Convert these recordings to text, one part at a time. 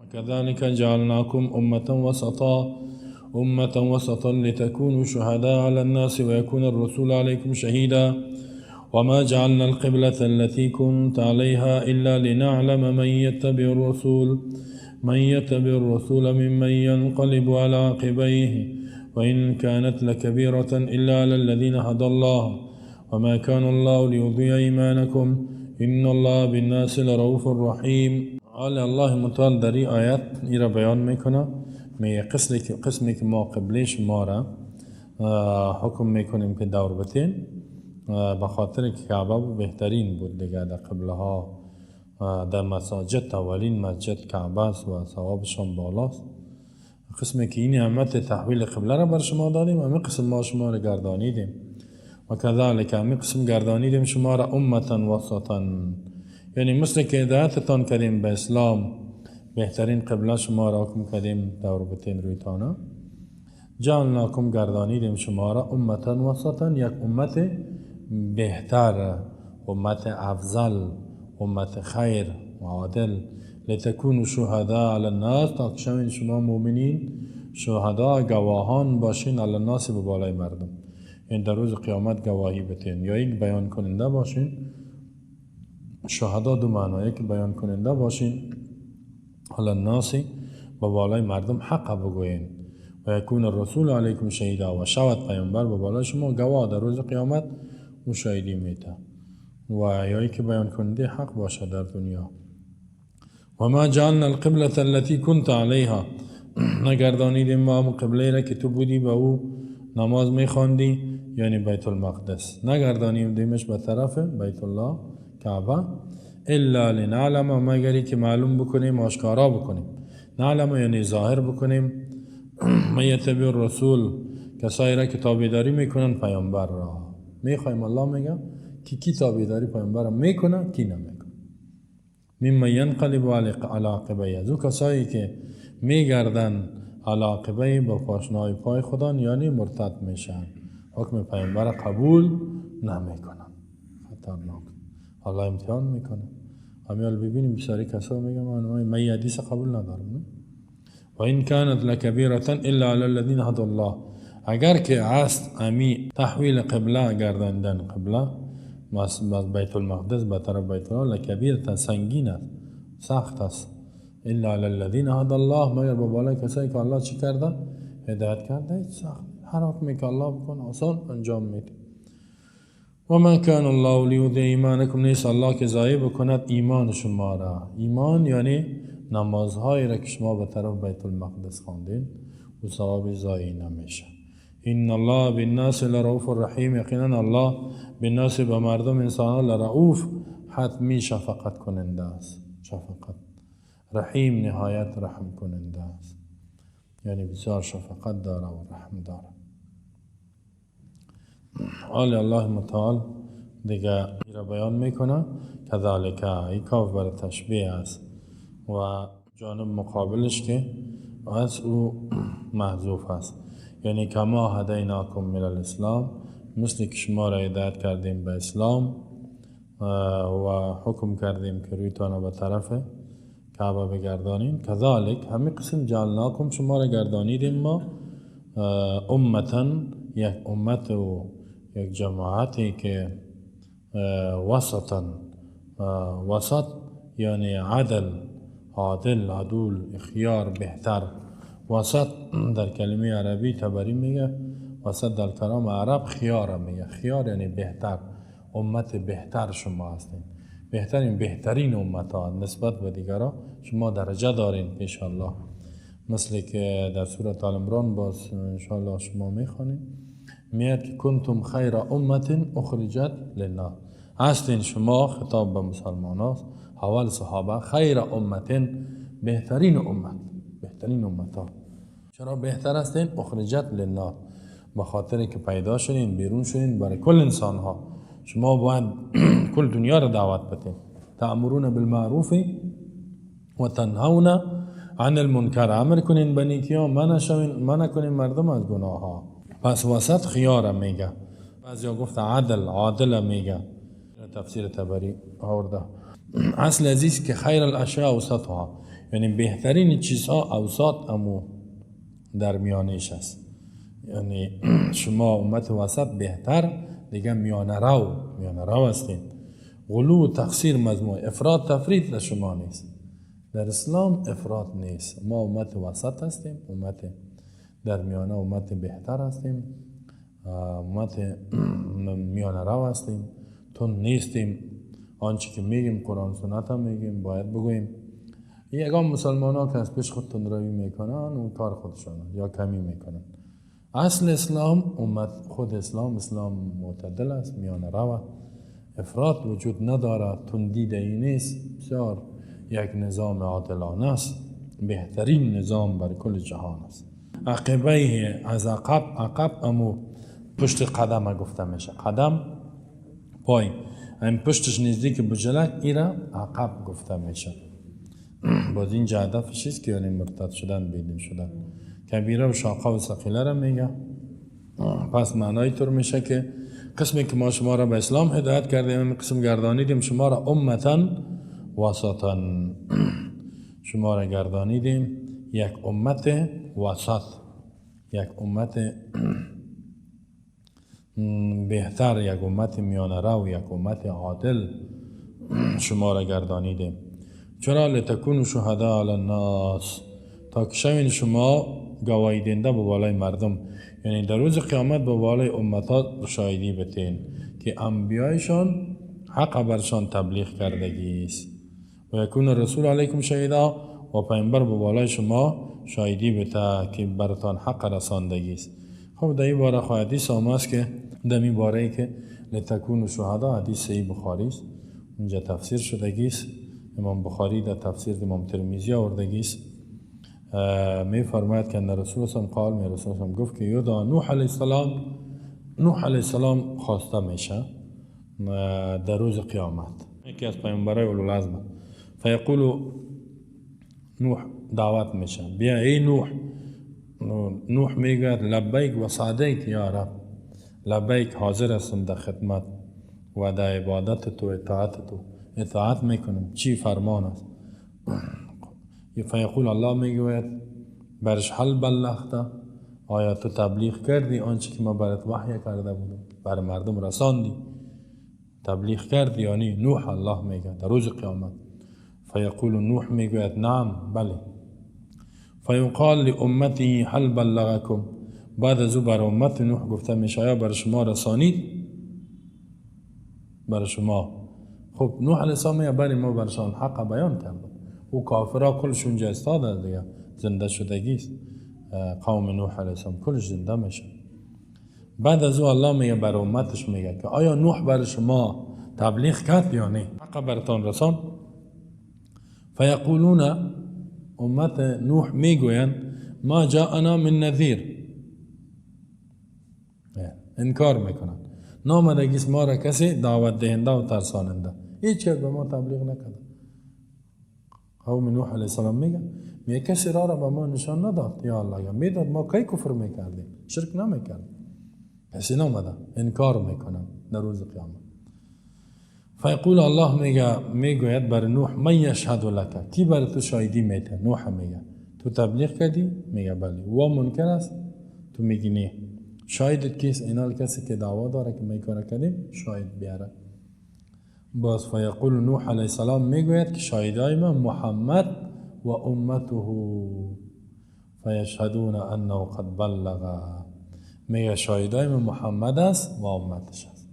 وكذلك جعلناكم أمة وسطا، أمة وسطا لتكونوا شهداء على الناس ويكون الرسول عليكم شهيدا. وما جعلنا القبلة التي كنت عليها إلا لنعلم من يتبع الرسول ممن ينقلب على عقبيه، وإن كانت لكبيرة إلا على الذين هدى الله، وما كان الله ليضيع إيمانكم، إن الله بالناس لرؤوف رحيم. حال الله متعال در این آیت ای را بیان میکنه. میگه قسمی که ما قبله شما را حکم میکنیم که دور بتین، به خاطر که کعبه بهترین بود دیگه در قبله ها، در مساجد اولین مسجد کعبه است و ثوابشان بالاست. قسمی که این نعمت تحویل قبله را بر شما دادیم، همین قسم ما شما را گردانیدیم. و کذالک، همین قسم گردانیدیم شما را، أمة وسطا، یعنی مثل که هدایتتان کردیم به اسلام، بهترین قبله شما را حکم کردیم دور بتین رویتانا. جعلناکم، گردانیدیم شما را، أمة وسطا، یک امت بهتر، امت افضل، امت خیر و عادل. لتكونوا شهداء على الناس، تا که شما مؤمنین شهدا، گواهان باشین، على الناس، به بالای مردم، یعنی در روز قیامت گواهی بتین یا یک بیان کننده باشین. شهدا دو معنا: یک بیان کننده باشین، على الناس، به بالای مردم حق بگوین، و یکون الرسول علیکم شهیدا، و شود پیامبر به بالای شما گواه. در روز قیامت او شاهدی میته و یا که بیان کننده حق باشه در دنیا. و ما جعلنا القبلة التي كنت عليها، نگردانیدیم ما قبله را که تو بودی به او نماز میخواندی، یعنی بیت المقدس، نگردانیدیمش به طرف بیت الله، کعبه، إلا لنعلم، مگری که معلوم بکنیم، آشکارا بکنیم. نعلم یعنی ظاهر بکنیم. من یتبع الرسول، کسایی را که تابعداری میکنن پیامبر را. میخوایم، الله میگه که کی تابعداری پیامبر را میکنه، کی نمیکنه. ممن ینقلب علی عقبیه، از او کسایی که میگردن، علی عقبیه، با پاشنای پای خودان، یعنی مرتد میشن، حکم پیامبر قبول نمیکنن. خطرناک، الله امتحان میکنه. همیال ببینیم بسیاری کسا میگن من حدیث قبول ندارم. و این كانت لکبیرة الا علی الذین هدى الله، اگر که است امی تحویل قبله، گرداندن قبله از بیت المقدس به طرف بیت الله، لکبیرة، سنگین است، سخت است، الا علی الذین هدى الله، مگر به بالای کسایی که الله چی کرده؟ هدایت کرده. سخت، هر حکمی که الله بکنه آسان انجام میده. و ما کان الله لیضیع ایمانکم، نیست الله که ضایع بکند ایمان شما را. ایمان یعنی نمازهایی را که شما به طرف بیت المقدس خواندین و ثواب ضایع نمیشه. ان الله بالناس لرؤوف رحیم، یقینا الله بالناس، به مردم، انسان ها، لرؤوف، حتمی شفقت کننده است، شفقت، رحیم، نهایت رحم کننده است، یعنی بسیار شفقت داره و رحم داره. حال الله متعال دیگه را بیان میکنه. کذالک، ای کاف برای تشبیه است و جانب مقابلش که از او محذوف است، یعنی کما هدیناکم الی الاسلام، مثل که شما را هدایت کردیم به اسلام و حکم کردیم که رویتان به طرف کعبه بگردانیم، کذالک، همین قسم، جعلناکم، شما را گردانیدیم ما، امة، یک امت و یک جماعتی که وسطا، وسط یعنی عدل، عادل، عدول، خیار، بهتر. وسط در کلمه عربی، طبری میگه وسط در کلام عرب خیار میگه. خیار یعنی بهتر. امت بهتر شما هستین، بهترین، بهترین امت ها نسبت به دیگران. شما درجه دارین پیش الله، مثل که در سورة آل عمران باز انشاءالله شما میخوانید، میاد که کنتم خیر امة اخرجت للناس، هستین شما، خطاب به مسلمان هاست، اول صحابه، خیر امة، بهترین امت، بهترین امت ها. چرا بهتر هستین؟ اخرجت للناس، به خاطر که پیدا شدین، بیرون شدین برای کل انسان ها. شما باید کل دنیا را دعوت بتین. تأمرون بالمعروف و تنهون عن المنکر، امر کنین به نیکی ها، منع شوین، منع کنین مردم از گناه ها. پس وسط خیار میگه، بعضی گفت عدل، عادل میگه. تفسیر طبری آورده. اصل ازیست که خیر الاشیاء اوسطها. یعنی بهترین چیزها اوساط امو در میانش است. یعنی شما امت وسط بهتر دیگه میانه رو هستین. غلو و تقصیر مذموم، افراط تفریط در شما نیست. در اسلام افراط نیست. ما امت وسط هستیم، امت در میانه، امت بهتر هستیم، امت میانه رو هستیم، تند نیستیم. آنچه که میگیم قرآن سنت هم میگیم، باید بگوییم. یگان مسلمان ها که از پیش خود تندروی میکنن اون کار خودشان یا کمی میکنن. اصل اسلام امت خود اسلام، اسلام معتدل است، میانه رو، افراط وجود ندارد، تندی دهی نیست. بسیار یک نظام عادلانه است، بهترین نظام بر کل جهان است. عقبه از عقب، عقب امو پشت قدم گفته میشه، قدم پای، این پشتش نزدیک بجلک، ایره عقب گفته میشه. باز اینجا هدفش است که یعنی مرتد شدن، بیدین شدن. کبیره و شاقه و ثقیله را میگه. پس معنای طور میشه که قسمی که ما شما را به اسلام هدایت کردیم، قسم گردانیدیم شما را امتا وسطا، شما را گردانیدیم یک امت وسط، یک امت بهتر، یک امت میانه رو، یک امت عادل شما را گردانیدیم. چرا؟ لتکونوا شهداء علی الناس، تا که شوین شما گواهی دهنده به بالای مردم، یعنی در روز قیامت به بالای امتات شاهدی بتین که انبیایشان حق برشان تبلیغ کردگی است. و یکون الرسول علیکم شهیدا، و پیامبر به بالای شما شاهدی بته که برتان حق رساندگی است. خب در این باره خو حدیث آمده است که در این باره ای که لتکونوا شهدا، حدیث صحیح بخاری است، اونجا تفسیر شدگی است. امام بخاری در تفسیر امام ترمذی آوردگی است. می فرماید که ان رسول الله قال، می رسول الله گفت که یدا نوح علیه السلام، نوح علیه السلام خواسته میشه در روز قیامت، یکی از پیامبرای اولوالعزم. فیقول نوح، دعوت میشه، بیا ای نوح. نوح میگوید لبیک و سعدیک یا رب، لبیک حاضر هستم در خدمت و در عبادت تو، اطاعت تو، اطاعت میکنم، چی فرمان است. فیقول الله میگوید برش هل بلغت، آیا تو تبلیغ کردی آنچه که ما برات وحی کرده بودم، بر مردم رساندی، تبلیغ کردی؟ یعنی نوح الله میگه در روز قیامت. فیقول نوح میگوید نعم، بله. فیقال لامته هل بلغکم، بعد از او بر امت نوح گفته میشه آیا بر شما رسانید؟ بر شما. خب نوح علیه السلام میگه بله، ما برشان حق بیان کردم. او کافرها کلشون اونجا استاد دیگه، زنده شدگی است. قوم نوح علیه السلام کلش زنده میشه. بعد از او الله میگه بر امتش میگه که آیا نوح بر شما تبلیغ کرد یا نه؟ حق برتان رسان. فیقولون، امت نوح میگویند ما جاءنا من نذیر، انکار میکنن، نامدگیست ما را کسی دعوت دهنده و ترساننده، هیچ کس به ما تبلیغ نکرد. قوم نوح علیه السلام میگه کسی را به ما نشان نداد یا الله، اگر میداد ما کی کفر میکردیم، شرک نمیکردیم. کسی نامده، انکار میکنن در روز قیامت. فیقول الله میگوید بر نوح من یشهد لک، کی بر تو شاهدی میده؟ نوح میگه تو تبلیغ کردی؟ میگه بله. و منکر است؟ تو میگی نه. شاهدت کیست؟ اینال کسی که دعوا داره که ما کار کردیم شاهد بیاره. باز فیقول نوح علیه السلام میگوید که شاهدای من محمد و امته، فیشهدون انه قد بلغ، میگه شاهدای من محمد است و امتش است.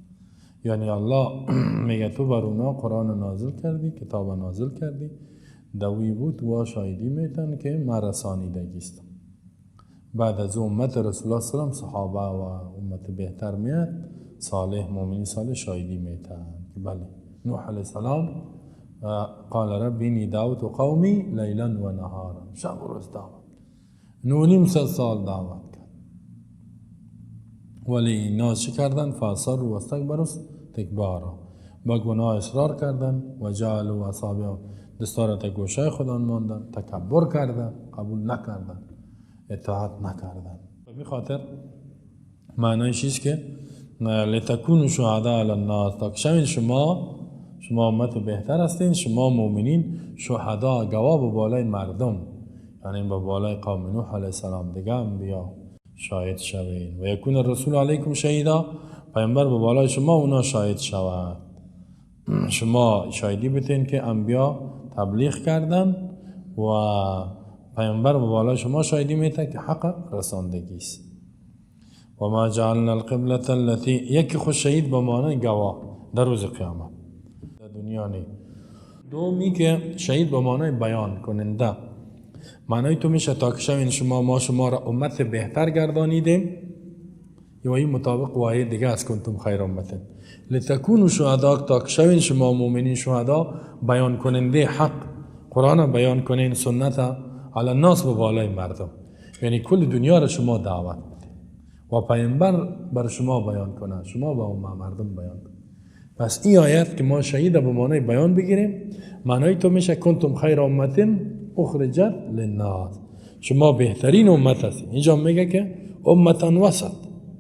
یعنی الله میگه تو بر اونا قرآن نازل کردی، کتاب نازل کردی، دوی بود و شاهدی میتن که من رسانیدگیستم. بعد از امت رسول الله صلی الله علیه و صحابه و امت بهتر میاد، صالح، مؤمنین صالح شاهدی میتن که بله نوح علیه السلام قال رب اینی دعوت قومی لیلا و نهارا، شب و روز دعوت، 950 سال دعوت کرد، ولی اینا چی کردن؟ فاصروا و استکبروا استکبارا، با گناه اصرار کردن و جعلوا اصابعهم، دستار تا گوشه خودان ماندن، تکبر کردن، قبول نکردن، اطاعت نکردن. به خاطر معنایش چیست که لتکونوا شهداء علی الناس، تا که شما شما امت بهتر هستین، شما مؤمنین شهدا، گواه به بالای مردم، یعنی به بالای قوم نوح علیه السلام دیگه انبیا شاهد شوین. و یکون الرسول علیکم شهیدا، پیامبر به بالای شما اونا شاهد شود. شما شاهدی بتین که انبیا تبلیغ کردن و پیامبر به بالای شما شاهدی میته که حق رساندگی است. و ما جعلنا القبلة التي، یکی خود شهید به معنی گواه در روز قیامت، در دنیا نی. دومی که شهید به معنی بیان کننده، معنی تو میشه تا که شوین شما، ما شما را امت بهتر گردانیدیم، یا این مطابق وحی دیگه است، کنتم خیر امت لتکونوا شهدا، تا که شوین شما مؤمنین شهدا، بیان کننده حق، قرآن بیان کنین، سنت علی الناس به بالای مردم، یعنی کل دنیا را شما دعوت و پیامبر بر شما بیان کنه، شما با اون مردم بیان کنه. پس این آیت که ما شهید به معنای بیان بگیریم، معنای تو میشه کنتم خیر امت اخرجت للناس، شما بهترین امت هستین. اینجا میگه که امتا وسط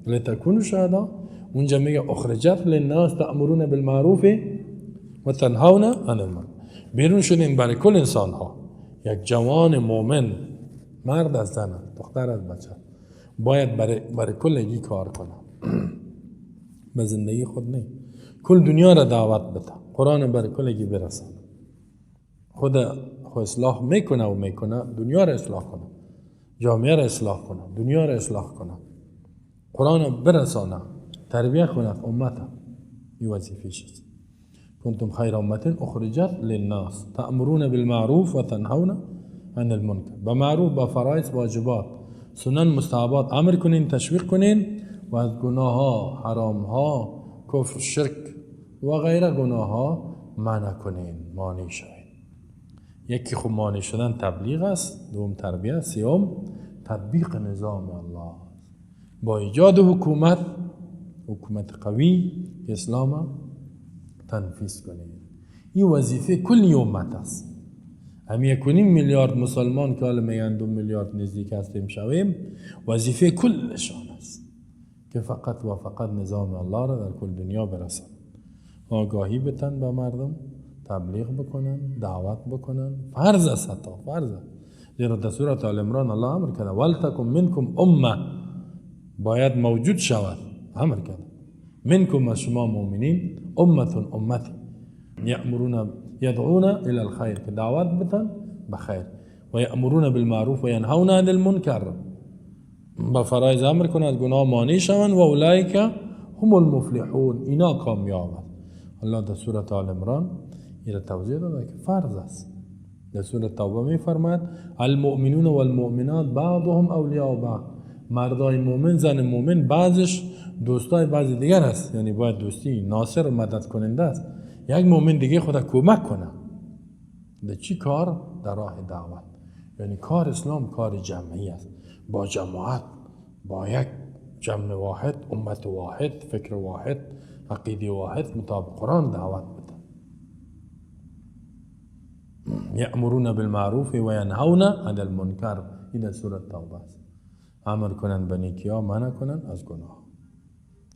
لتکونوا شهدا، اونجا میگه اخرجت للناس تأمرون بالمعروف و تنهون عن المنکر. بیرون شدین برای کل انسان ها. یک جوان مؤمن، مرد از زن، دختر از بچه، باید برای کلگی کار کنه، به زندگی خود نه، کل دنیا را دعوت بده، قرآن برای کلگی برسانه، خود خود اصلاح میکنه و میکنه، دنیا را اصلاح کنه، جامعه را اصلاح کنه، دنیا را اصلاح کنه، قرآن برسانه، تربیه کنه امت. این وظیفه است. کنتم خیر امت اخرجت للناس تأمرون بالمعروف و تنهون عن المنکر. به معروف، با فرایض، واجبات، سنن، مستحبات امر کنین، تشویق کنین و از گناه ها، حرام ها، کفر، شرک و غیره گناه ها منع کنین، مانع شوین. یکی خب مانع شدن تبلیغ است، دوم تربیه، سوم تطبیق نظام الله با ایجاد حکومت، حکومت قوی که اسلام تنفیذ کنین. این وظیفه کلی امت است. هم 1.5 میلیارد مسلمان که حالا میگن 2 میلیارد نزدیک هستیم شویم، وظیفه کلشان است که فقط و فقط نظام الله را در کل دنیا برسن، آگاهی بتن به مردم، تبلیغ بکنن، دعوت بکنن. فرض است، حتی فرض است. زیرا در سورة آل عمران الله امر کرده ولتکن منکم امه، باید موجود شود، امر کرده منکم از شما مؤمنین، امه امتی یأمرون یدعون الى الخیر، که دعوت بتن بخیر، و یأمرون بالمعروف و ینهون عن المنکر، با فرایض امر کنند، از گناه مانع شوند، و اولئک هم المفلحون، اینا کامیاب. الله در سورة آل عمران این توضیح داده که فرض است. در سورة توبه می فرماید المؤمنون والمؤمنات بعضهم اولیاء بعض، مردای مؤمن، زن مؤمن، بعضش دوستای بعض دیگر است، یعنی باید دوستی ناصر و مدد کننده است. یک مؤمن دیگه خود کمک کنه در چی کار؟ در راه دعوت. یعنی کار اسلام کار جمعی است، با جماعت، با یک جمع واحد، امت واحد، فکر واحد، عقیده واحد، مطابق قرآن دعوت بده. یأمرون بالمعروف و ینهون عن المنکر، این در سورة توبه است. امر کنند به نیکی‌ها، منع کنند از گناه.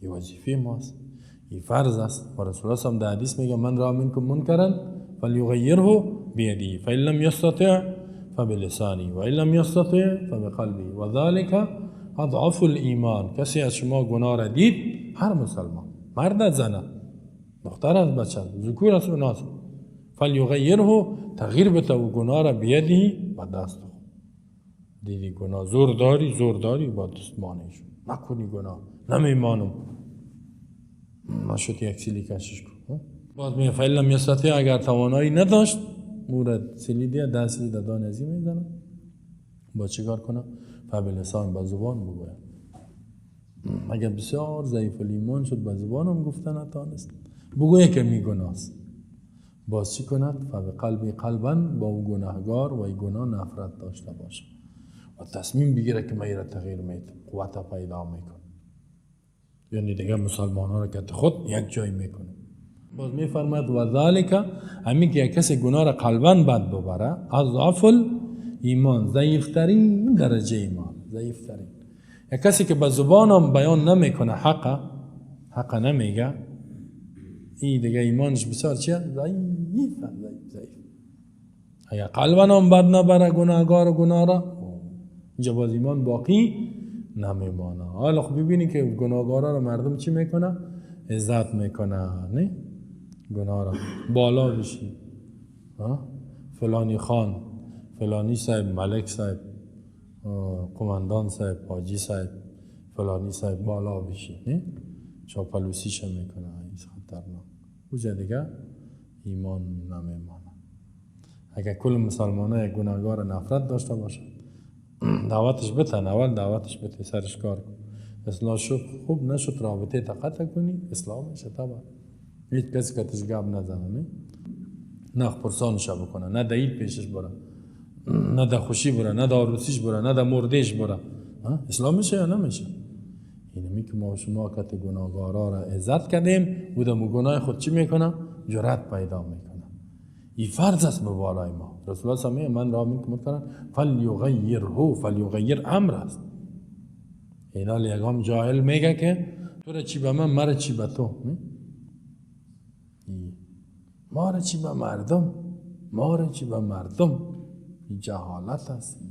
این وظیفه ماست، این فرض است. و رسول الله صلی در حدیث میگه من را منکم منکرا فلیغیره بیده فإن لم یستطع فبلسانه و إن لم یستطع فبقلبه و ذلک اضعف الایمان. کسی از شما گناه را دید، هر مسلمان، مرد از زن، دختر از بچه، ذکور از اناث، فلیغیره، تغییر بده و گناه را بیده، با دست خود. دیدی گناه، زور داری، زور داری، با دست مانع شو، نکنی گناه، نمیمانم، نشد یک سیلی کشش کن. باز میگه فإن لم یستطع، اگر توانایی نداشت، مورد سیلی دیه، 10 سیلی دادان ازی میزنه، با چیکار کنه؟ فبلسان، با زبان بگوید. اگر بسیار ضعیف الایمان شد، با زبانم گفته نتانست، بگویه که می گناست، باز چی کند؟ فبقلبی، قلبا با او گناهگار و ای گناه نفرت داشته باشه و تصمیم بگیره که من را تغییر میدم، قوت پیدا میکنه. یعنی دیگه مسلمان ها را که خود یک جای میکنه. باز میفرماید و ذالک، همین که یک کسی گناه را قلبا بد ببره، اضعف ایمان، ضعیفترین درجه ایمان، ضعیفترین. یک کسی که به زبانم بیان نمیکنه، حق نمیگه، این دیگه ایمانش بسیار چیه؟ ضعیف ضعیف. اگر قلبا هم بد نبره گناهگار و گناه را، اینجا باز ایمان باقی نمیمانه. حالا خب ببینی که گناهگارا رو مردم چی میکنه؟ عزت میکنه، نه؟ گناه را بالا بشی، فلانی خان، فلانی صاحب، ملک صاحب، قماندان صاحب، حاجی صاحب، فلانی صاحب، بالا بشی، نه؟ چاپلوسیش میکنه. این خطرناک. اوجا دیگه ایمان نمیمانه. اگر کل مسلمانه یک گناهگار نفرت داشته باشه، دعوتش بتن، اول دعوتش بته، سرش کار کن، اصلاح شد خوب نشد رابطه تقطع کنی، اصلاح میشه طبعا. هیچ کسی که تش گپ نزنه، نه نه پرسانش بکنه، نه دعید پیشش بره، نه در خوشی بره، نه در عروسیش بره، نه در مردهش بره. اصلاح میشه یا نمیشه؟ اینمی که ما شما کت گناهگارا را عزت کردیم، او در گناه خود چی میکنه؟ جرأت پیدا میکنه. این فرض است به بالای ما. رسول الله صلی من را میکنن فلیغیره، فلیغیر امر است. اینا یگام جاهل میگه که تو را چی به من، مرا چی به تو، ما را چی به مردم، ما را چی به مردم. این جهالت است،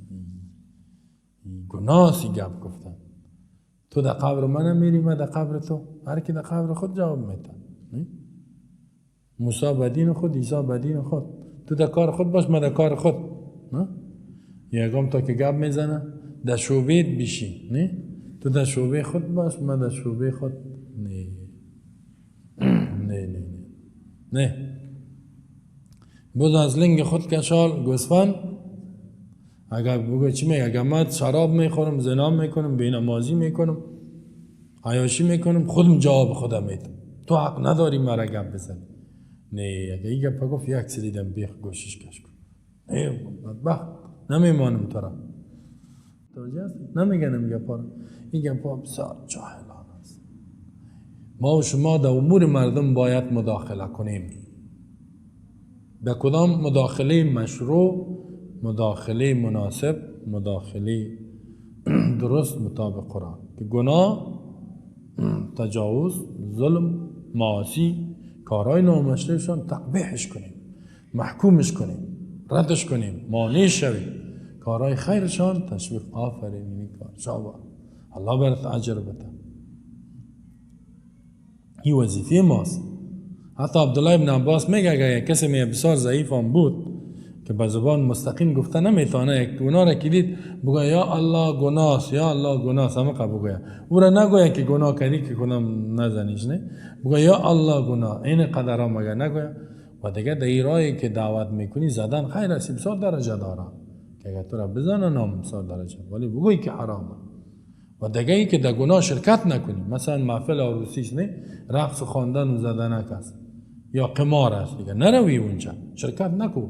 این گناه است. گپ گفتن تو در قبر من میری، من در قبر تو. هر کی در قبر خود جواب میده. موسی به دین خود، عیسی به دین خود. تو در کار خود باش، من در کار خود. نه یگام تا که گپ میزنه در شعبه بشی، نه تو در شعبه خود باش، من در شعبه خود. نه نه نه نه. باز از لنگ خود کشال گوسفند. اگر بگو چی میگه؟ اگر من شراب میخورم، زنا میکنم، بینمازی میکنم، عیاشی میکنم، خودم جواب خودم میدم، تو حق نداری مرا گپ بزنی. نه اگه این گپ گفت یک سریدم بیخ گوشش کش کن. نه بدبخت نمیمانم تو را. توجه هست؟ نمیگنم گپا را. این گپا بسیار جاهلان است. ما و شما در امور مردم باید مداخله کنیم. در کدام مداخله مشروع، مداخله مناسب، مداخله درست مطابق قرآن، که گناه، تجاوز، ظلم، معاصی، کارهای نامشروعشان تقبیحش کنیم، محکومش کنیم، ردش کنیم، مانع شویم. کارهای خیرشان تشویق. آفرین، این کار شابه، الله برات اجر بده. این وظیفه ماست. حتی عبدالله ابن عباس میگه اگر کسی می بسیار ضعیف هم بود که به زبان مستقیم گفته نمیتونه، یک گناه را که دید بگه یا الله گناه، یا الله گناه، همه بگه. او را نگویه که گناه کردی که کنم نزنیش، نه، بگه یا الله گناه، این قدر ها مگه نگویه. و دیگه در این راهی که دعوت میکنی زدن خیر است، بسیار درجه داره که اگر تو را بزنن هم بسیار درجه، ولی بگویی که حرامه. و دیگه ای که در گناه شرکت نکنی، مثلا محفل عروسیش نه، رقص و خواندن و زدنک است یا قمار است، دیگه نروی اونجا، شرکت نکو.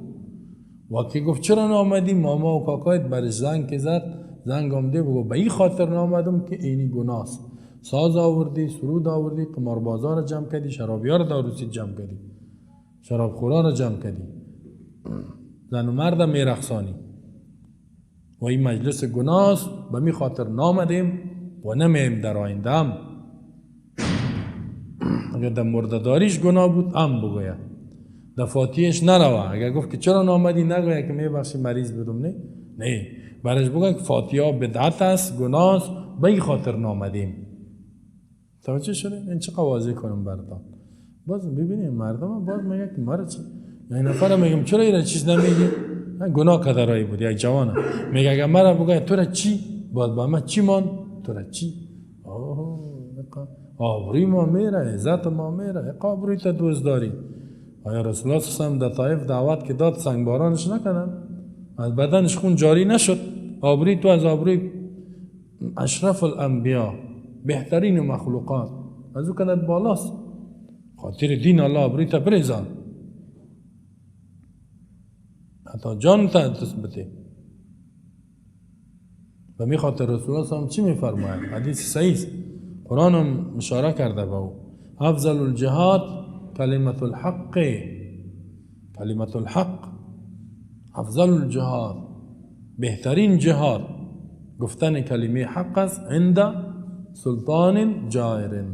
و که گفت چرا نامدی، ماما و کاکایت برش زنگ که زد، زنگ آمده بگو به این خاطر نامدم که اینی گناه است. ساز آوردی، سرود آوردی، قماربازا را جمع کردی، شرابیا را داروسی جمع کردی، شرابخورا را جمع کردی، زن و مرد میرقصانی و این مجلس گناه است، به می خاطر نامدیم و نمیم در آینده هم. اگر در مردداریش گناه بود هم بگوید، در فاتیهش نروه. اگر گفت که چرا نامدی، نگوید که میبخشی مریض بودم، نه نه، برش بگوید که فاتیه بدعت است، گناه است، به این خاطر نامدیم. توجه شده؟ این چه قواضی کنم براتون. باز ببینیم مردم باز میگه که مرا چی؟ یعنی نفر میگم چرا این چیز نمیگی؟ گناه کدرایی بود، یک جوانه میگه اگر مرا بگه تو را چی؟ باز با من چی مان؟ تو را چی؟ آه آبروی ما میره، عزت ما میره، آبروی تا دوست داری. آیا رسول الله صلی الله علیه و آله در طائف دعوت که داد سنگبارانش نکنن، از بدنش خون جاری نشد؟ آبروی تو از آبروی اشرف الانبیا، بهترین مخلوقات، از او کند بالاست. خاطر دین الله آبروی تا بریزان، حتی جان تا بده. و می خاطر رسول الله صلی الله علیه و چی میفرماید؟ حدیث صحیح است، قرآن هم اشاره کرده به او. افضل الجهاد کلمة الحق، کلمة الحق افضل الجهاد، بهترین جهاد گفتن کلمه حق است عند سلطان جائر،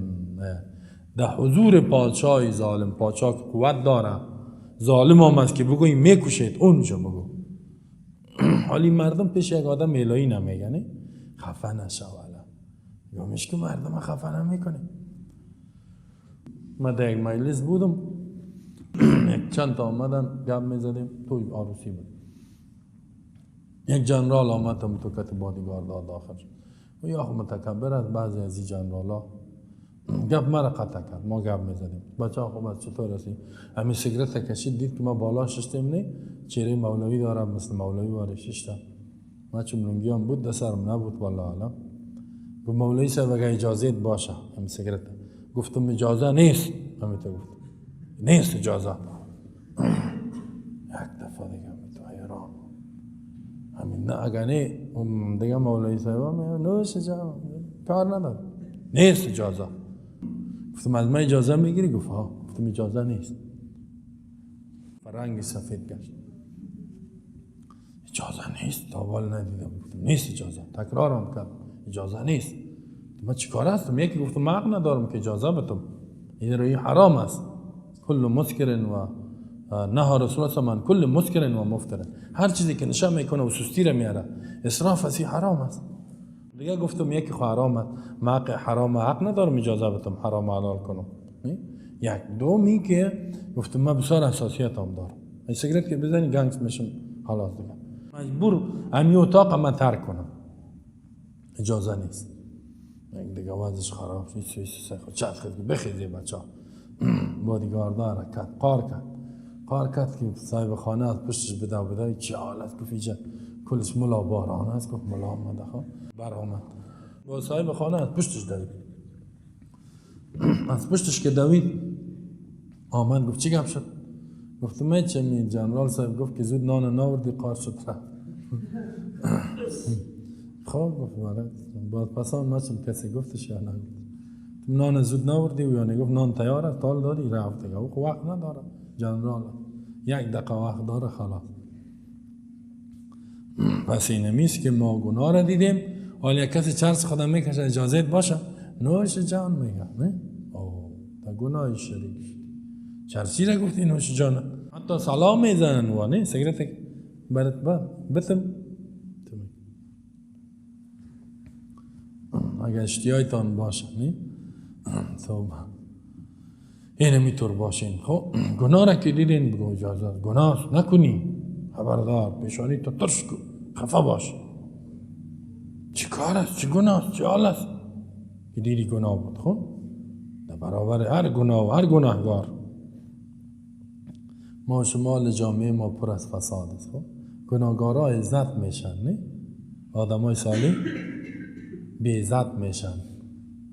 در حضور پادشاه ظالم، پادشاه که قوت داره، ظالم هم است که بگویی میکشید، اونجا بگو. حالی مردم پیش یک آدم الهی نمیگن، خفه نشو. یا که مردم خفه نمیکنه. من در یک مجلس بودم، یک چند تا آمدن گپ میزدیم، توی عروسی بود. یک جنرال آمد تا متوکت بادیگارد داخل شد. و یا خب متکبر است بعضی از این جنرال ها. گپ مرا قطع کرد، ما گپ میزدیم. بچه ها خب از چطور هستی؟ همین سیگرت کشید، دید که ما بالا ششتیم، نه چهره مولوی دارم، مثل مولوی واره ششتم. من چون لنگی هم بود دسترم نبود والله عالم. گفت مولوی صاحب اگه اجازه باشه همین سیگرت. گفتم اجازه نیست. همین تو گفت نیست اجازه. یک دفعه دیگه تو حیران. همین نه اگه نه دیگه مولوی صاحب هم نوش جان کار نداره، نیست اجازه. گفتم از من اجازه میگیری؟ گفت ها. گفتم اجازه نیست. رنگ سفید گشت. اجازه نیست، تا حال ندیدم. گفتم نیست اجازه. تکرارم کرد اجازه نیست. من چیکار هستم؟ یکی گفتم من حق ندارم که اجازه بدم، این روی حرام است. کل مسکر و نهى رسول الله من کل مسکر و مفتر، هر چیزی که نشه میکنه و سستی را میاره، اسراف است، حرام است. دیگه گفتم یکی خو حرام است، من حق حرام حق ندارم اجازه بدم حرام حلال کنم. یک دومی که گفتم من بسیار حساسیت هم دارم، این سیگرت که بزنی گنگس میشم خلاص دیگه، مجبور امی اتاق من ترک کنم، اجازه نیست. دیگه وضعش خراب شد. چند خیلی بخیزی بچه ها. بادیگاردا حرکت قار کرد، قار کرد که صاحب خانه از پشتش بده بده چه حالت. گفت اینجا کلش ملا باران است. گفت ملا آمده خواه بر آمد. با صاحب خانه از پشتش دوید، از پشتش که دوید آمد. گفت چی گپ شد؟ گفتم من چه می جنرال صاحب گفت که زود نان ناوردی قار شد رفت. خب گفت بله. بعد پسان ما چون کسی گفتش یا نگفت نان زود ناوردی و یا نگفت نان تیار است تال دادی رفت دیگه. او وقت نداره جنرال، یک دقیقه وقت داره خلاص. پس اینمیست که ما گناه را دیدیم. حالا یک کسی چرس خودم میکشه اجازه باشه نوش جان میگه نه؟ او تا گناه شریک شد. چرسی را گفتی نوش جان، حتی سلام میزنن و نه سیگرت برات بتم. اگه اشتیایتان باشه نه توبه اینه میتور باشین. خب گناه را که دیدین بگو اجازه گناه نکنی، خبردار پیشانی تو ترش کن، خفه باش. چی کار است؟ چی گناه است؟ چی حال است که دیدی گناه بود؟ خب در برابر هر گناه و هر گناهگار ما شمال جامعه ما پر از فساد است. خب گناهگارا عزت میشن، نه آدمای صالح بی عزت میشن.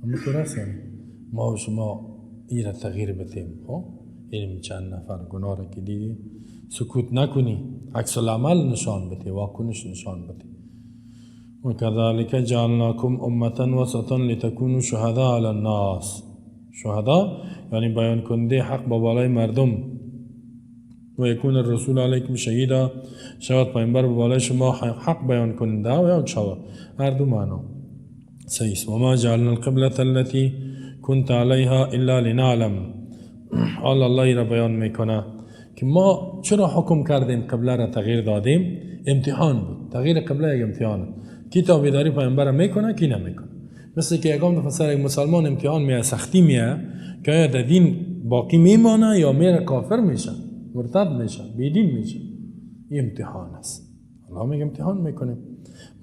همونطور است ما و شما این را تغییر بدیم. خب این چند نفر گناه را که دیدی سکوت نکنی، عکس العمل نشان بده، واکنش نشان بده. و كذلك جعلناكم امه وسطا لتكونوا شهداء على الناس. شهدا یعنی بیان کننده حق با بالای مردم. و یکون الرسول علیکم شهیدا، شود پیامبر به بالای شما حق بیان کننده و یا شود، هر دو معنا صحیح. و ما جعلنا القبلة التي كنت علیها الا لنعلم. حالا الله را بیان میکنه که ما چرا حکم کردیم قبله را تغییر دادیم؟ امتحان بود. تغییر قبله یک امتحانه. کی تابعداری پیامبر میکنه کی نمیکنه. مثل که یکم دفعه سر یک مسلمان امتحان میاد، سختی میاد که آیا در دین باقی میمانه یا میره کافر میشه، مرتد میشه، بیدین میشه. این امتحان است. الله میگه امتحان میکنه.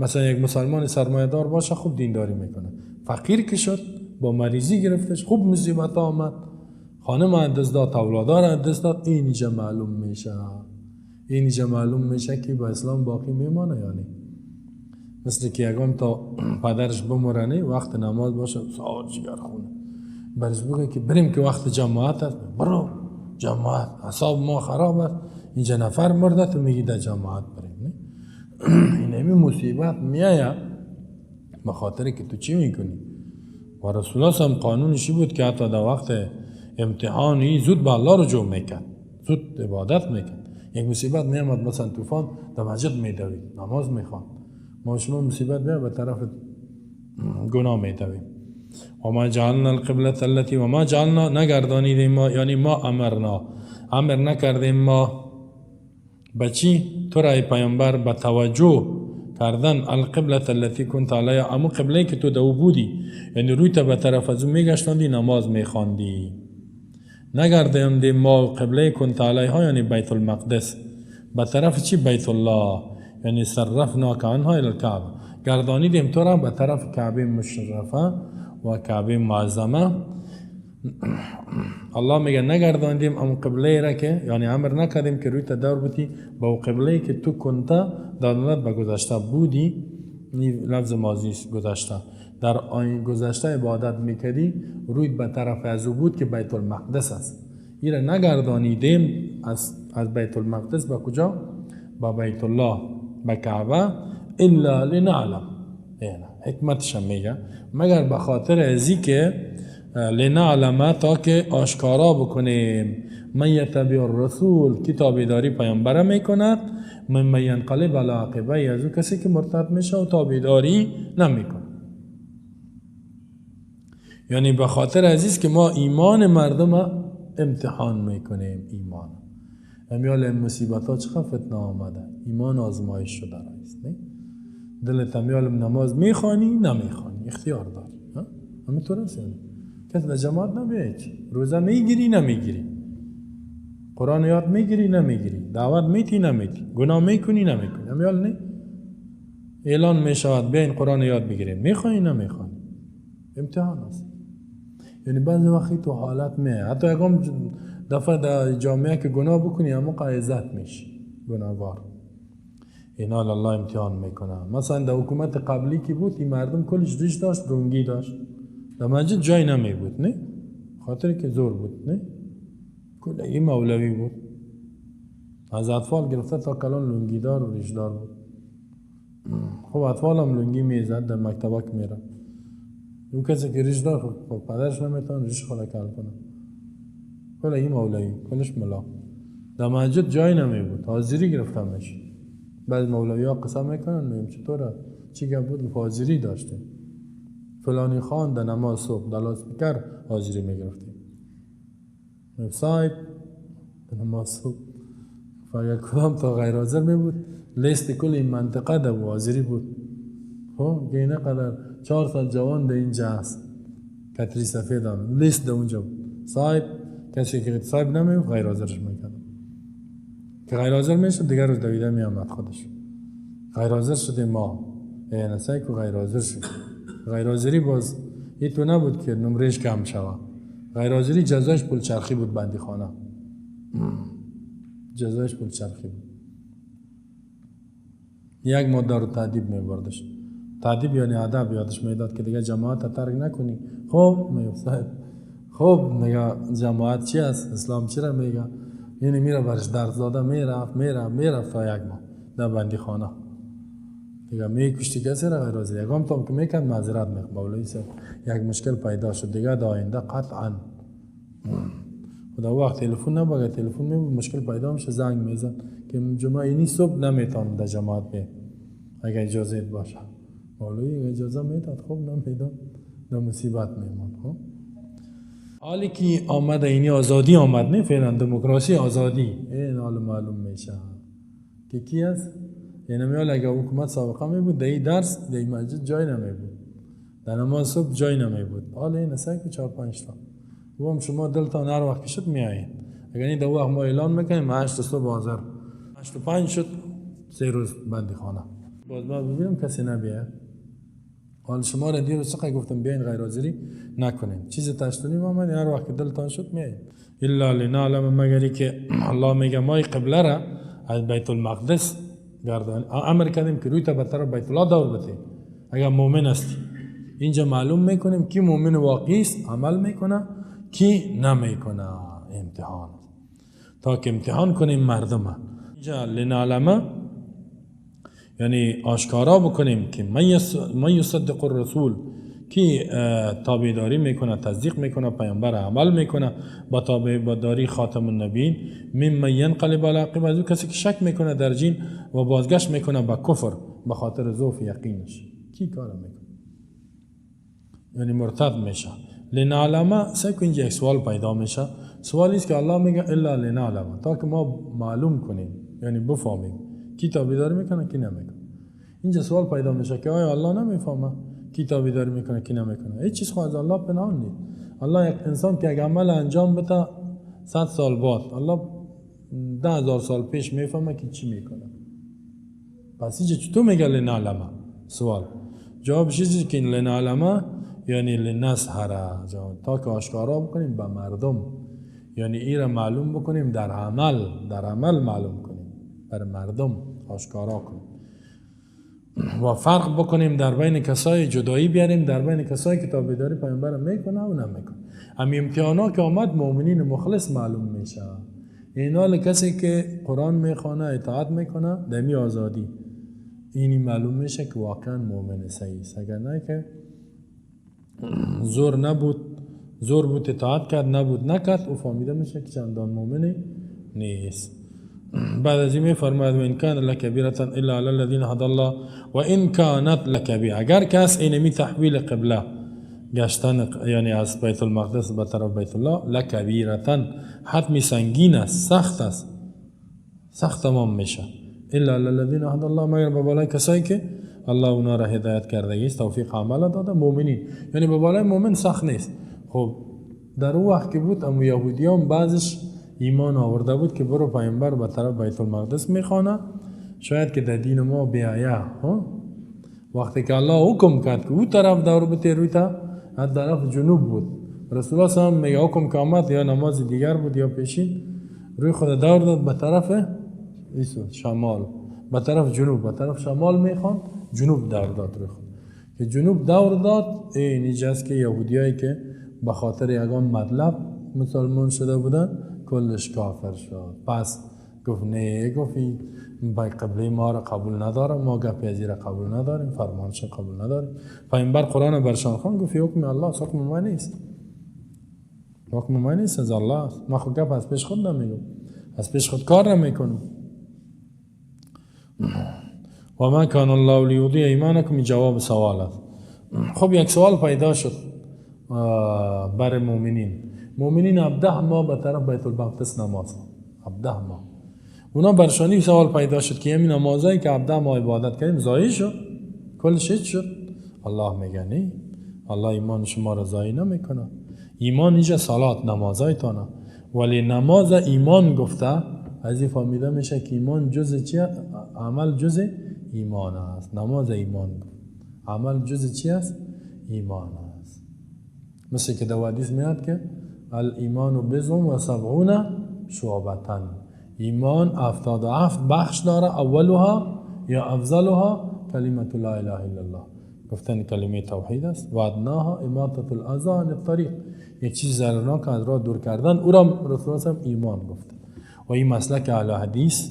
مثلا یک مسلمان سرمایه دار باشه خوب دینداری میکنه، فقیر که شد با مریضی گرفتش خوب مصیبت آمد، خانم از دست داد، اولادار از دست داد، اینجا معلوم میشه، اینجا معلوم میشه که با اسلام باقی میمانه یا نه. مثل که یکم تا پدرش بمرنه وقت نماز باشه ساعت جگر خونه برش بگه که بریم که وقت جماعت است، برو جماعت، اعصاب ما خراب است، اینجا نفر مرده تو میگی در جماعت بریم. این همی مصیبت میآید به خاطر که تو چی میکنی. و رسول الله هم قانونشی بود که حتی در وقت امتحانی زود به الله رجوع میکرد، زود عبادت میکرد. یک مصیبت میامد مثلا طوفان در مسجد میدوید نماز میخواند. ما شما مصیبت میاد به طرف گناه میدویم. و ما جعلنا القبلة التي و ما جعلنا نگردانیدیم ما، یعنی ما امرنا، امر نکردیم ما به چی؟ تو را ای پیامبر به توجه کردن القبلة التي كنت علیها، امو قبله که تو دو بودی، یعنی روی تا به طرف از او میگشتاندی نماز میخواندی. نگرداندیم ما قبله كنت علیها یعنی بیت المقدس به طرف چی؟ بیت الله، یعنی صرفناک عنها الی الکعبه، گردانیدیم تو را به طرف کعبه مشرفه و کعبه معظمه. الله میگه نگرداندیم ام قبله را که، یعنی امر نکردیم که روی تا دور بودی با قبله که تو کنته در به گذشته بودی، لفظ ماضی گذشته، در آن گذشته عبادت میکردی روی به طرف از او بود که بیت المقدس است. این را نگردانیدیم از بیت المقدس به کجا؟ به بیت الله، به کعبه، الا لنعلم. یعنی حکمتش میگه مگر به خاطر ازی که لنعلم، تا که آشکارا بکنیم من یتبع الرسول، کی تابعداری پیامبر میکند، من ینقلب علی عقبیه، از او کسی که مرتد میشه و تابعداری نمیکنه. یعنی به خاطر عزیز که ما ایمان مردم امتحان میکنیم. ایمان امیال مصیبت ها چقدر فتنه آمده، ایمان آزمایش شده است. نه دلت امیال نماز میخوانی نمیخوانی اختیار داری، همینطور است. یعنی کس در جماعت نمیاد، روزه میگیری نمیگیری، قرآن یاد میگیری نمیگیری، دعوت میتی نمیتی، گناه میکنی نمیکنی، امیال نه اعلان میشود بیاین قرآن یاد بگیریم، میخوانی نمیخوانی، امتحان است. یعنی بعضی وقتی تو حالت میه، حتی یکم دفعه در جامعه که گناه بکنی اما عزت میشی گناهگار. اینا الله امتحان میکنه. مثلا در حکومت قبلی که بود این مردم کلش ریش داشت، رنگی داشت، در مسجد جای نمی بود، نه خاطر که زور بود، نه کل این مولوی بود، از اطفال گرفته تا کلان لنگیدار و ریشدار بود. خب اطفال هم لنگی میزد در مکتبه که میره، اون کسی که ریش دار خب پدرش نمیتونه ریش خود کل کنه، کل این مولوی کلش ملا. در مسجد جای نمی بود، حاضری گرفته میشه. بعض مولوی ها قسم میکنن میگم چطوره چی گپ بود، حاضری داشتیم فلانی خان در نماز صبح در لاسپیکر حاضری میگرفتیم، صاحب در نماز صبح اگر کدام تا غیر حاضر می بود لیست کل این منطقه در حاضری بود. خب که اینه قدر 400 جوان در اینجا هست، کتری سفید هم لیست در اونجا بود. صاحب کسی که صاحب نمی بود غیر حاضرش میکرد، که غیر حاضر میشد دیگر روز دویده می آمد خودش. غیر حاضر شدیم ما، یعنی سعی که غیر حاضر شد. غیر حاضری باز این تو نبود که نمرش کم شود، غیر حاضری جزایش پول چرخی بود، بندی خانه جزایش پول چرخی بود. یک ماه رو تادیب میبردش، تادیب یعنی ادب یادش میداد که دیگه جماعت ترک نکنی. خب میگه خب میگه جماعت چی است، اسلام چی را میگه، یعنی میره برش درس داده، میرفت میرفت میرفت تا یک ماه در بندی خانه دیگه میکشتی کسی را غیر حاضر. یکم تا که میکرد معذرت میخواد مولوی صاحب یک مشکل پیدا شد دیگه در آینده قطعا خدا وقت تلفن نباید، تلفن می مشکل پیدا میشه زنگ میزن که جمعه اینی صبح نمیتونم در جماعت بیام اگه اجازه باشه. مولوی اجازه میداد، خب نمیداد در مصیبت میمون. خب حالی که آمده اینی آزادی آمد، نه فعلا دموکراسی آزادی، این حال معلوم میشه که کی است. یعنی میال اگه حکومت سابقه می بود در این درس در این مسجد جای نمی بود، در نماز صبح جای نمی بود. حالا این سعی که 4-5 تا گفتم شما دلتان هر وقت که شد میایین، اگر این دو وقت ما اعلان میکنیم 8 صبح حاضر، 8:05 شد 3 روز بندی خانه. باز ما ببینم کسی نبیه. حال شما را دیروز چقدر گفتم بیاین غیر حاضری نکنین، چیز تشتونی آمد هر وقت که دلتان شد میایین. الا لنعلم، مگری که الله میگه ما قبله را از بیت المقدس گردان امر کردیم که روی تا به طرف بیت الله دور بده اگر مؤمن هستی. اینجا معلوم میکنیم کی مؤمن واقعی است عمل میکنه، کی نمیکنه. امتحان تا که امتحان کنیم مردم. اینجا لنعلم یعنی آشکارا بکنیم که من یصدق الرسول، کی تابعداری میکنه، تصدیق میکنه، پیامبر عمل میکنه با تابعداری خاتم النبیین. ممن ینقلب علی عقبیه، از او کسی که شک میکنه در دین و بازگشت میکنه به کفر به خاطر ضعف یقینش. کی کار میکنه؟ یعنی مرتد میشه. لنعلمه سه اینجا یک سوال پیدا میشه. سوالی است که الله میگه الا لنعلمه، تا که ما معلوم کنیم، یعنی بفهمیم کی تابعداری میکنه کی نمیکنه. اینجا سوال پیدا میشه که آیا الله نمیفهمه کی تابعداری میکنه کی نمیکنه؟ هیچ چیز خو از الله پنهان نیست. الله یک انسان که یک عمل انجام بده 100 سال بعد، الله 10,000 سال پیش میفهمه که چی میکنه. پس اینجا چطور میگه لنعلمه؟ سوال جوابش اینه که لنعلمه یعنی لنظهره، تا که آشکارا بکنیم به مردم، یعنی ای را معلوم بکنیم در عمل، در عمل معلوم کنیم بر مردم، آشکارا کنیم و فرق بکنیم در بین کسای، جدایی بیاریم در بین کسایی که تابعداری پیامبر میکنه و نمیکنه. همین امتحانا که آمد مؤمنین مخلص معلوم میشه. اینا کسی که قرآن میخوانه اطاعت میکنه دمی آزادی، اینی معلوم میشه که واقعا مؤمن صحیح است. اگر نه که زور نبود، زور بود اطاعت کرد، نبود نکرد، او فهمیده میشه که چندان مؤمنی نیست. بعد از این میفرماید و ان کان لکبیرة الا علی الذین هدى الله و ان کانت لکبیرة. اگر کس اینمی تحویل قبله گشتن، یعنی از بیت المقدس به طرف بیت الله، لکبیرة حتمی سنگین است، سخت است، سخت تمام میشه. الا علی الذین هدى الله، مگر به بالای کسایی که الله اونا را هدایت کرده است، توفیق عمل داده، مؤمنین. یعنی به بالای مؤمن سخت نیست. خب در او وقت که بود امو یهودیان بعضش ایمان آورده بود که برو پیامبر به طرف بیت المقدس میخوانه، شاید که در دین ما بیایه. وقتی که الله حکم کرد که او طرف دور بته، روی تا از طرف جنوب بود، رسول الله صلی الله علیه و آله میگه حکم که آمد یا نماز دیگر بود یا پیشین، روی خود دور داد به طرف شمال، به طرف جنوب، به طرف شمال میخوان، جنوب دور داد روی خود. که جنوب دور داد، این اینجاست که یهودیایی که به خاطر یگان مطلب مسلمان شده بودن کلش کافر شد. پس گفت نه، گفت با قبله ما را قبول نداره، ما گپ از را قبول نداریم، فرمانش قبول نداریم. پیامبر قرآن برشان خوان، گفت حکم الله حکم ما نیست، حکم ما نیست، از الله است. ما خود گپ از پیش خود نمیگم، از پیش خود کار نمیکنم. و ما کان الله لیضیع ایمانکم، جواب سوال است. خب یک سوال پیدا شد بر مؤمنین. مؤمنین 17 ماه به طرف بیت المقدس نماز، 17 ماه. اونا برشانی سوال پیدا شد که همین نمازایی که 17 ماه عبادت کردیم ضایع شد، کلش هیچ شد. الله میگه نه، الله ایمان شما را ضایع نمیکنه. ایمان اینجا صلات نمازایتانه، ولی نماز ایمان گفته از این فهمیده میشه که ایمان جز چیه؟ عمل جز ایمان است. نماز ایمان گفت، عمل جز چی است؟ ایمان است. مثل که در حدیث میاد که الایمان بضع و سبعون شعبة، ایمان 77 بخش داره، اولها یا افضلها کلمة لا اله الا الله، گفتن کلمه توحید است، و ادناها اماطة الاذی عن الطریق، یک چیز ضررناک از راه دور کردن، او را رسول الله ایمان گفت. و این مسلک اهل حدیث،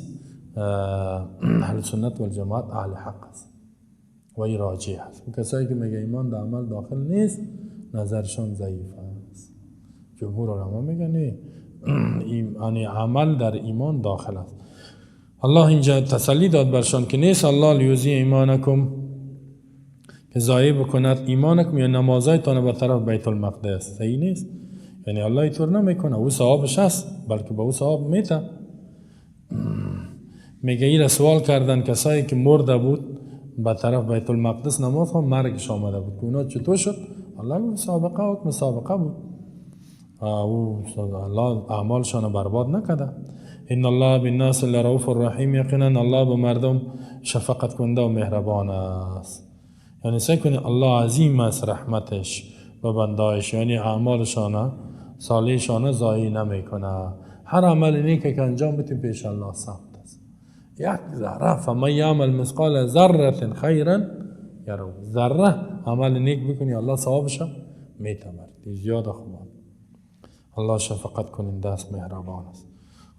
اهل سنت و الجماعت، اهل حق است و این راجح است. و کسایی که میگه ایمان در عمل داخل نیست، نظرشان ضعیف است. جمهور علما میگن نه، یعنی عمل در ایمان داخل است. الله اینجا تسلی داد برشان که نیست الله لیضیع ایمانکم، که ضایع بکند ایمانکم یا نمازایتان به طرف بیت المقدس. صحیح نیست، یعنی الله اینطور نمیکنه، او ثوابش هست، بلکه به او ثواب میده. میگه این سوال کردن کسایی که مرده بود به طرف بیت المقدس نماز خوان، مرگش آمده بود، که اونا چطور شد؟ الله سابقه، حکم سابقه بود، او الله اعمالشان برباد نکرده. ان الله بالناس لرؤوف رحیم، یقینا الله به مردم شفقت کننده و مهربان است. یعنی سعی کنید الله عظیم است رحمتش به بندایش، یعنی اعمالشان صالحشان ضایع نمیکنه. هر عمل نیک که انجام بدیم پیش الله ثبت است. یک ذره، فمن یعمل مثقال ذره خیرا یره، ذره عمل نیک بکنی الله ثوابش میته، زیاد خوب. الله شفقت کننده است، مهربان است.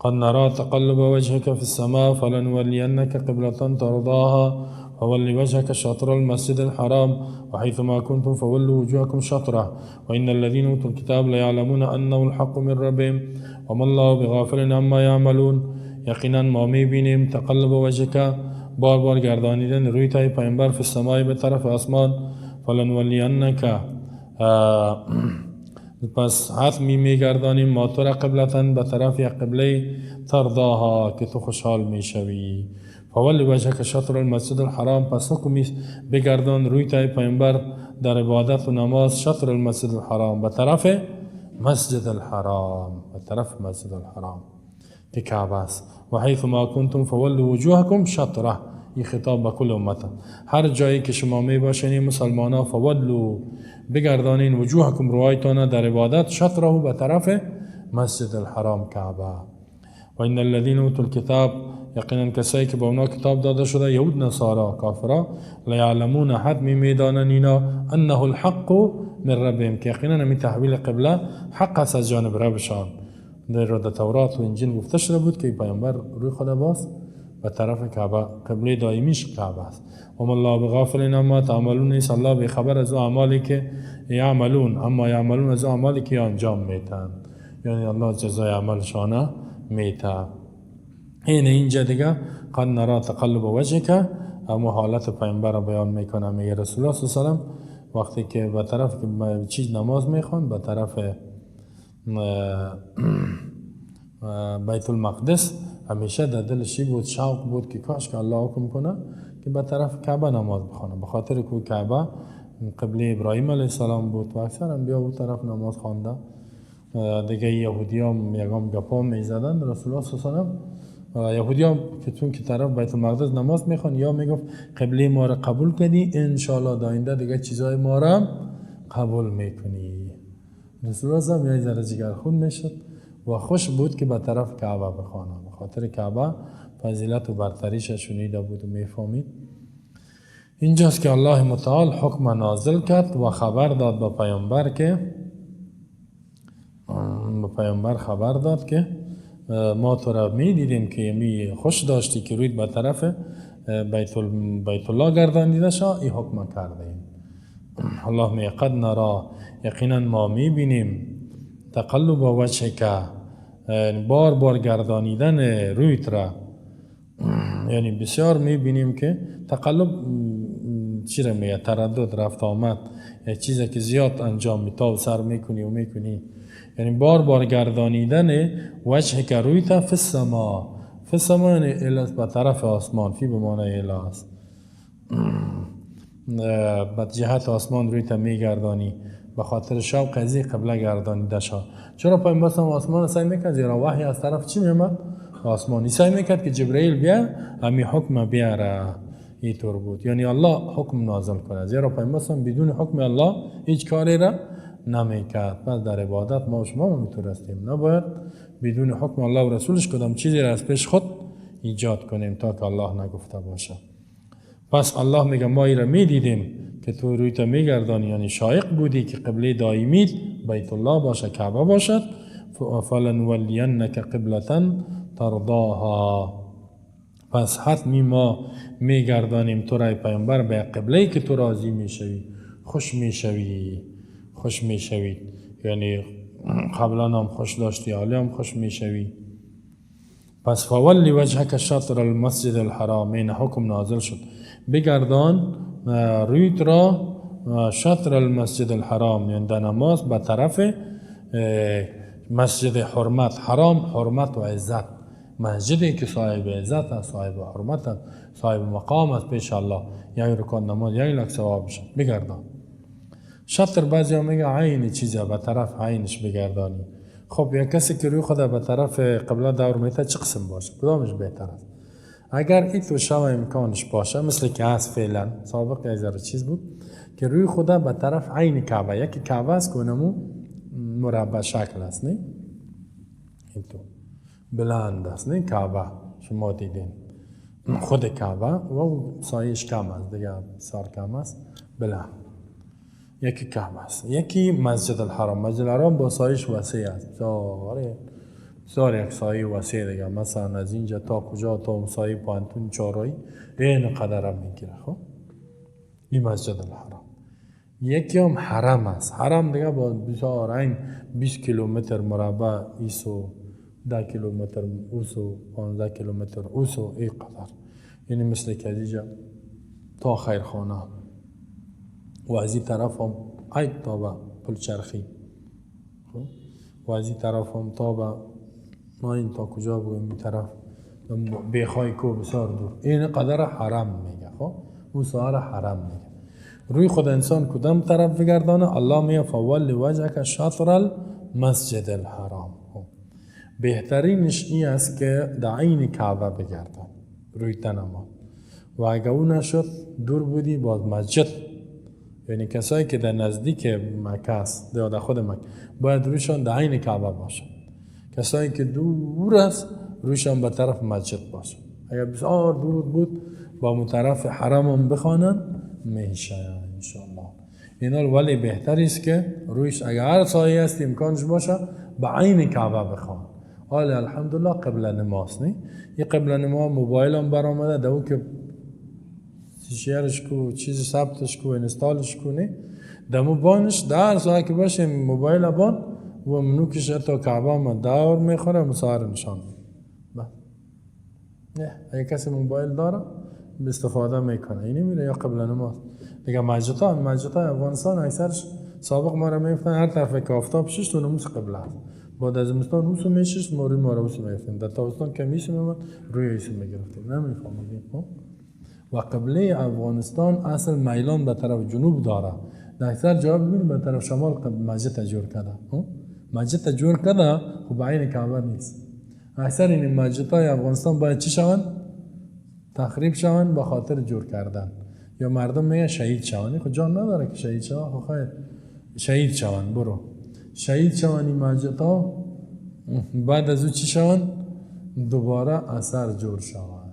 قد نرى تقلب وجهك في السماء فلنولينك قبلة ترضاها فول وجهك شطر المسجد الحرام وحيثما كنتم فولوا وجوهكم شطره وإن الذين أوتوا الكتاب ليعلمون أنه الحق من ربهم وما الله بغافل عما يعملون. یقینا ما میبینیم تقلب وجهك، بار بار گردانیدن روی تای پیامبر، فی السماء به طرف آسمان، فلنولینک پس حتمی میگردانیم ما تو را قبلتاً به طرف یک قبله ترضاها که تو خوشحال میشوی. فول وجهک شطر المسجد الحرام، پس حکمی بگردان روی تای پیامبر در عبادت و نماز شطر المسجد الحرام، به طرف مسجد الحرام، به طرف مسجد الحرام که کعبه است. و حیث ما کنتم فولوا وجوهکم شطره، این خطاب به کل امت. هر جایی که شما می باشین مسلمان ها، فولوا بگردانین وجوهکم روایتان در عبادت شطره به طرف مسجد الحرام کعبه. و ان الذين اوتوا الكتاب، یقینا کسایی که به اونا کتاب داده شده، یهود نصارا کافرا، لیعلمون حتمی میدانن اینا انه الحق من ربهم، که یقینا می تحویل قبله حق است از جانب ربشان. در تورات و انجیل گفته شده بود که پیامبر روی خدا باز به طرف کعبه، قبله دائمیش کعبه است. و ما الله بغافل عما تعملون، نیست الله بی خبر از اعمالی که یعملون، اما یعملون از اعمالی که انجام میتن، یعنی الله جزای عملشانه میته. این اینجا دیگه قد نرا تقلب وجهک، اما حالت پیامبر را بیان میکنه. میگه رسول الله صلی الله علیه و سلم وقتی که به طرف چیز نماز میخوان، به طرف بیت المقدس، همیشه در دلش بود شوق بود که کاش که الله حکم کنه که به طرف کعبه نماز بخونه، به خاطر که کعبه قبله ابراهیم علیه السلام بود و اکثر انبیا بود طرف نماز خوانده. دیگه یهودی هم یکم گپا میزدن رسول الله صلی الله علیه و سلم، یهودی هم که چون که طرف بیت المقدس نماز میخوان، یا میگفت قبله ما را قبول کردی انشالله داینده دیگه چیزای ما را قبول میکنی. رسول الله هم یه ذره جگرخون میشد و خوش بود که به طرف کعبه بخوانه، به خاطر کعبه فضیلت و برتریش شنیده بود و میفهمید. اینجاست که الله متعال حکم نازل کرد و خبر داد به پیامبر که به پیامبر خبر داد که ما تو را می دیدیم که می خوش داشتی که رویت به طرف بیت الله گرداندیده شا، این حکم کرده ایم. الله می قد نرا، یقینا ما می بینیم تقلب وجهک، بار بار گردانیدن رویت را، یعنی بسیار می بینیم که تقلب چی را میگه؟ تردد، رفت آمد، یک چیزی که زیاد انجام می تا و سر میکنی و میکنی، یعنی بار بار گردانیدن وجه که روی تا فی السما، فی السما یعنی الی به طرف آسمان، فی به معنی الی است، به جهت آسمان روی تا میگردانی به خاطر شوق از قبله گردانیده شد. چرا پیامبر آسمان سعی میکرد؟ زیرا وحی از طرف چی میامد؟ آسمانی. سعی میکرد که جبرئیل بیا همی حکم بیاره، اینطور بود، یعنی الله حکم نازل کنه، زیرا پیامبر بدون حکم الله هیچ کاری را نمیکرد. پس در عبادت ما و شما میتونستیم نباید بدون حکم الله و رسولش کدام چیزی را از پیش خود ایجاد کنیم تا که الله نگفته باشه. پس الله میگه ما ای را میدیدیم که تو روی تا میگردانی، یعنی شایق بودی که قبله دائمیت بیت الله باشه، کعبه باشد. فلنولینک قبلة ترضاها، پس حتمی ما میگردانیم تو را پیامبر به قبله که تو راضی میشوی، خوش میشوی، خوش میشوی، یعنی قبلا هم خوش داشتی، حالا هم خوش میشوی. پس فولی وجهک شطر المسجد الحرام، این حکم نازل شد، بگردان رویت را شطر المسجد الحرام، یعنی در نماز به طرف مسجد حرمت، حرام حرمت و عزت، مسجدی که صاحب عزت است، صاحب حرمت است، صاحب مقام است پیش الله، یک رکعت نماز 1 لک ثواب شد. بگردان شطر، بعضی ها میگه عین چیزه، به طرف عینش بگردانی. خب یک کسی که روی خود به طرف قبله دور میته چه قسم باشه؟ کدامش بهتر است؟ اگر این تو شو امکانش باشه، مثل که هست فعلا، سابق یک ذره چیز بود که روی خود به طرف عین کعبه، یکی کعبه است که اونمو مربع شکل است، نه این تو بلند است، نه کعبه شما دیدین خود کعبه و سایش کم است دیگه، بسیار کم است، بلند یکی کعبه است، یکی مسجد الحرام. مسجد الحرام با سایش وسیع است، بسیار بسیار یک سایه وسیع دیگه، مثلا از اینجا تا کجا تا سایه پانتون چارایی این قدر هم میگیره. خب این مسجد الحرام. یکی هم حرم است، حرم دیگه با بسیار این 20 کیلومتر مربع ایسو 10 کیلومتر اوسو 15 کیلومتر اوسو ای قدر، یعنی مثل که از اینجا تا خیرخانه و از این طرف هم ای تا به پلچرخی. خب و از این طرف هم تا به ما این تا کجا بگویم، این طرف بیخای کو بسیار دور، این قدر حرم میگه. خب اون ساحه حرم میگه. روی خود انسان کدام طرف بگردانه؟ الله میگه فول وجهک شطر المسجد الحرام. خب بهترینش این است که در عین کعبه بگردان روی تنما، و اگه اون نشد دور بودی باز مسجد، یعنی کسایی که در نزدیک مکه است یا در خود مکه باید رویشان در عین کعبه باشه، کسایی که دور است رویشان به طرف مسجد باشه. اگر بسیار دور بود با مطرف حرم هم بخوانن میشه انشاءالله. اینا ولی بهتر است که رویش اگر هر سایه است امکانش باشه به عین کعبه بخوان. حالا الحمدلله قبل نماز نی، یه قبل نما موبایل هم برآمده دو که شیرش کو چیز ثبتش کو اینستالش کو نی، دمو بانش در سایه که باشه موبایل بان و منوکش تا کعبه ما دور میخوره مسار نشان میده. نه اگه کسی موبایل داره استفاده میکنه، اینی میره یا قبل نماز دیگه. مسجدها افغانستان اکثرش سابق ما را میگفتن هر طرف که آفتاب شش تو نموز قبله است. بعد از زمستان اوسو میشش ما روی ما را اوسو میگرفتیم، در تابستان که میشه میومد روی ایسو میگرفتیم، نمیفهمیدیم. و قبله افغانستان اصل میلان به طرف جنوب داره، در اکثر جا ببینیم به طرف شمال مسجد جور کرده، مسجد جور کرده خب عین کعبه نیست. اکثر این مسجدهای افغانستان باید چی شوند؟ تخریب شوند به خاطر جور کردن، یا مردم میگن شهید شوند. خب جان نداره که شهید شوند، خب خیر شهید شوند، برو شهید شوند این مسجدها، بعد از او چی شوند؟ دوباره اثر جور شوند.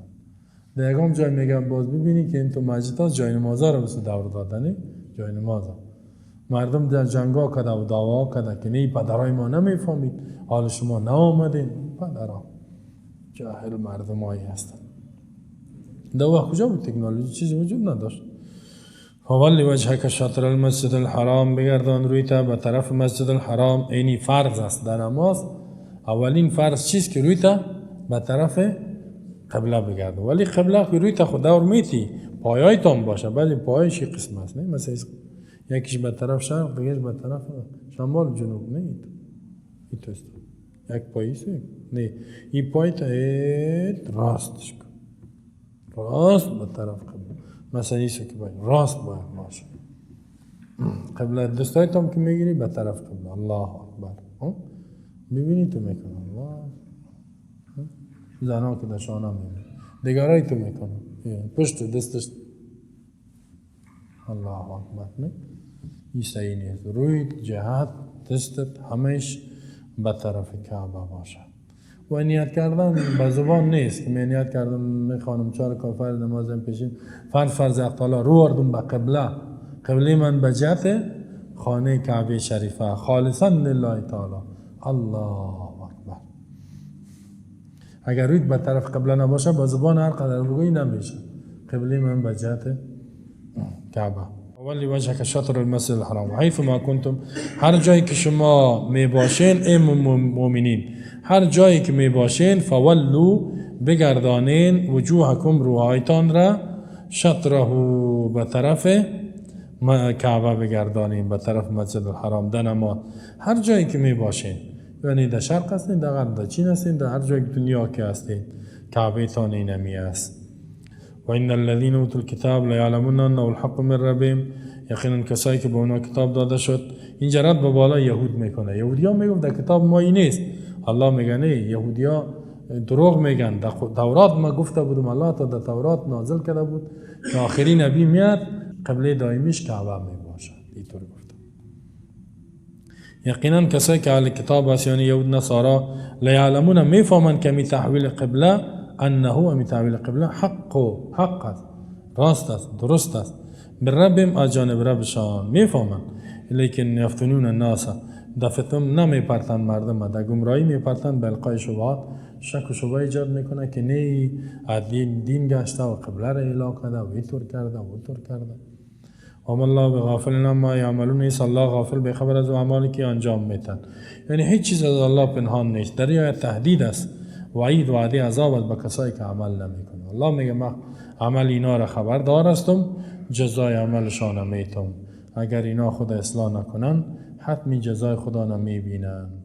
در یکم جای میگم باز ببینی که این تو مسجدها جای نمازا رو بس دور دادنی، جای نمازا مردم در جنگا کده و دعوا کده که نه پدرای ما نمیفهمید، حال شما نآمدین. پدرا جاهل مردمایی هستند. در وقت کجا بود تکنولوژی؟ چیزی وجود نداشت. فول وجهک شطر المسجد الحرام، بگردان روی تا به طرف مسجد الحرام. اینی فرض است در نماز، اولین فرض چیست که روی تا به طرف قبله بگردان. ولی قبله که روی تا خود دور میتی پایایتان باشه، بعضی پایش قسم است، نه مثلا یکیش به طرف شرق دیگهش به طرف شمال جنوب، نه ایتو است یک پاییست، نه این پای تا راستش کن، راست به طرف قبله. مثلا ایسو که باید راست باید باشه قبله، دستایتم که میگیری به طرف قبله. الله اکبر، میبینی تو میکنه الله، زنها که دشانه میبینی دیگرای تو میکنه پشت دستش الله اکبر، نه این صحیح نیست. روی جهت دستت همش به طرف کعبه باشه. و نیت کردن به زبان نیست که من نیت کردم میخوانم 4 رکعت فرض نمازم پیشین فرض اقتالا رو آوردم به قبله، قبله من به جهت خانه کعبه شریفه خالصا لله تعالی. الله اکبر. اگر رویت به طرف قبله نباشه با زبان هر قدر بگویی نمیشه. قبله من به جهت کعبه. ولی وجهک شطر المسجد الحرام حیث ما کنتم، هر جایی که شما می باشین ای مؤمنین، هر جایی که می باشین فولو بگردانین وجوهکم روحایتان را شطره به طرف کعبه بگردانین، به طرف مسجد الحرام در نماز. هر جایی که می باشین، یعنی در شرق هستین، در غرب، در چین هستین، در هر جای دنیا که هستین کعبه تان اینمی است. و ان الذين اوتوا الكتاب ليعلمون انه الحق من ربهم، یقینا کسایی که به اونا کتاب داده شد. اینجا رد به بالا یهود میکنه. یهودیا میگفت در کتاب ما این نیست. الله میگه نه، یهودیا دروغ میگن. در تورات ما گفته بودم، الله تا در تورات نازل کرده بود که آخرین نبی میاد قبله دائمیش کعبه میباشه. اینطور گفته. یقینا کسایی که اهل کتاب هست یعنی یهود نصارا لیعلمون میفهمند که می تحویل قبله انه امی تحویل قبله حق و حق است، راست است، درست است. بالربهم از جانب ربشان میفهمند، لیکن یفتنون الناس دفتم نمیپرتن مردم، در گمراهی میپرتن، به القای شبهات شک و شبهه ایجاد میکنه که نه دین گشته و قبله را اعلا کرده و اینطور کرده و اونطور کرده. و ما الله بغافل عما یعملون، نیست الله غافل به خبر از اعمالی که انجام میتن. یعنی هیچ چیز از الله پنهان نیست. در این تهدید است، وعید وعده عذاب است به کسایی که عمل نمیکنه. الله میگه من عمل اینا را خبر دار هستم، جزای عملشان میتم. Агар ино худ ислоҳ накунанд, ҳатми ҷазои худо мебинанд.